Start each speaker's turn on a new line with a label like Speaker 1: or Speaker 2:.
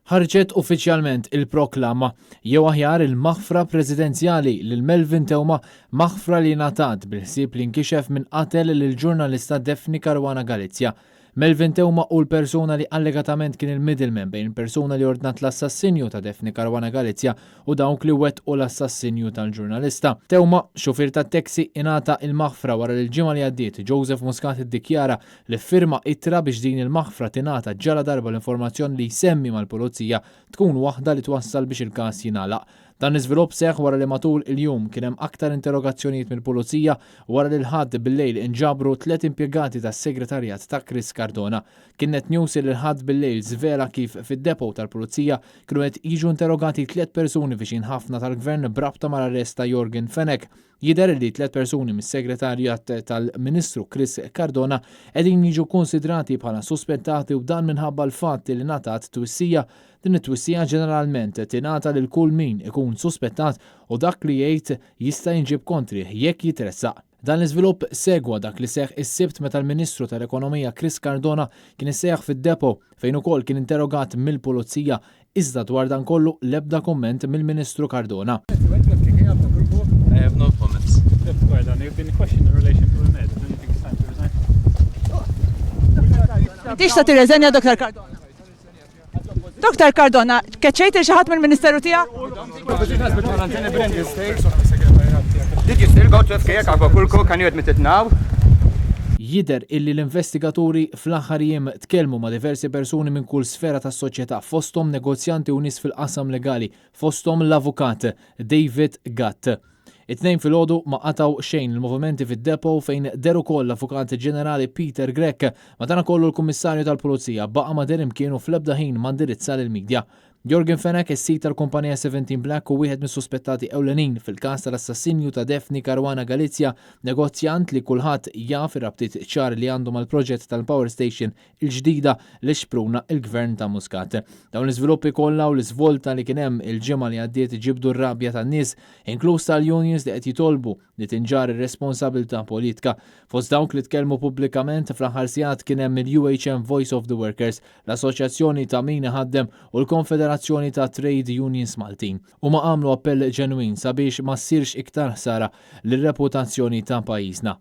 Speaker 1: Ħarġet uffiċjalment il-proklama, jew aħjar il-maħfra presidenzjali lil Melvin Theuma, maħfra li ngħatat bil-ħsieb li nkixef min qatel lill-ġurnalista Daphne Caruana Galizia. Melvin Theuma hu l-persuna li allegatament kien il-middleman bejn il-persuna li ordnat l-assassinju ta' Daphne Caruana Galizia u dawk li wettqu l-assassinju tal-ġurnalista. Theuma, xufier tat-taxi, ingħata il-maħfra wara li l-ġimgħa li għaddiet Joseph Muscat iddikjara li ffirma ittra biex din il-maħfra tingħata ġaladarba l-informazzjoni li jsemmi mal-pulizija tkun waħda li twassal biex il-każ jingħalaq. Dan l-iżvilupp seħħ wara li matul il-jum kien hemm aktar interrogazzjonijiet mill-pulizija wara li l-Ħadd bil-lejl inġabru tliet impjegati tas-segretarjat ta' Chris Cardona. Kien Net News li l-Ħadd bil-lejl żvela kif fid-depot tal-pulizija kienu qed jiġu interrogati tliet persuni viċin ħafna tal-gvern b'rabta mal-arrest ta' Yorgen Fenech. Jidher li tliet persuni mis-segretarjat tal-Ministru Chris Cardona qegħdin jiġu konsidrati bħala suspettati u dan minħabba l-fatt li ngħatat twissija. Din it-twissija ġeneralment tingħata lil kull min ikun suspettat u dak li jgħid jista' jinġib kontrih jekk jitressaq. Dan l-iżvilupp segwa dak li seħħ is-Sibt meta l-Ministru tal-Ekonomija Chris Cardona kien issejaħ fid-depot fejn ukoll kien interrogat mill-pulizija. Iżda dwar dan kollu l-ebda komment mill-Ministru Cardona.
Speaker 2: I have no comments.
Speaker 3: Cardona, you've been questioned in relation to the Med. Don't you think it's time to resign?
Speaker 4: M'intix se tirreżenja, Dr. Cardona? Dr. Cardona, keċċejt lil xi ħadd mill-Ministeru tiegħek?
Speaker 5: Did you still go to FKA Acapulco? Can you admit it now?
Speaker 1: Jidher illi l-investigaturi fl-aħħar jiem tkellmu ma' diversi persuni minn kull sfera tas-soċjetà, fosthom negozjanti u nies fil-qasam legali, fosthom l-avukat David Gatt. It-Tnejn filgħodu ma qatgħu xejn il-movimenti fid-depot fejn deher ukoll l-Avukat Ġenerali Peter Grech. Madankollu l-Kummissarju tal-Pulizija baqa' ma deher imkien u fl-ebda ħin ma ndirizza lill-media. Yorgen Fenech, is-sid tal-kumpanija 17 Black u wieħed mis-suspettati ewlenin fil-każ tal-assassinju ta' Daphne Caruana Galizia, negozjant li kulħadd jaf ir-rabtiet ċari li għandu mal-proġett tal-Power Station il-ġdida li xpruna il-gvern ta' Muscat. Dawn l-iżviluppi kollha u l-iżvolta li kien hemm il-ġimgħa li għaddiet ġibdu r-rabja tan-nies, inkluż tal-unions li qed jitolbu li tinġarr ir-responsabilità politika. Fost dawk li tkellmu pubblikament fl-aħħar sigħat kien hemm il-UHM Voice of the Workers, l-Assoċjazzjoni ta' min iħaddem u l-Konfederazzjoni ta' Trade Unions Maltin. Huma għamlu appell ġenwin sabiex ma ssirx iktar ħsara lir-reputazzjoni ta' pajjiżna.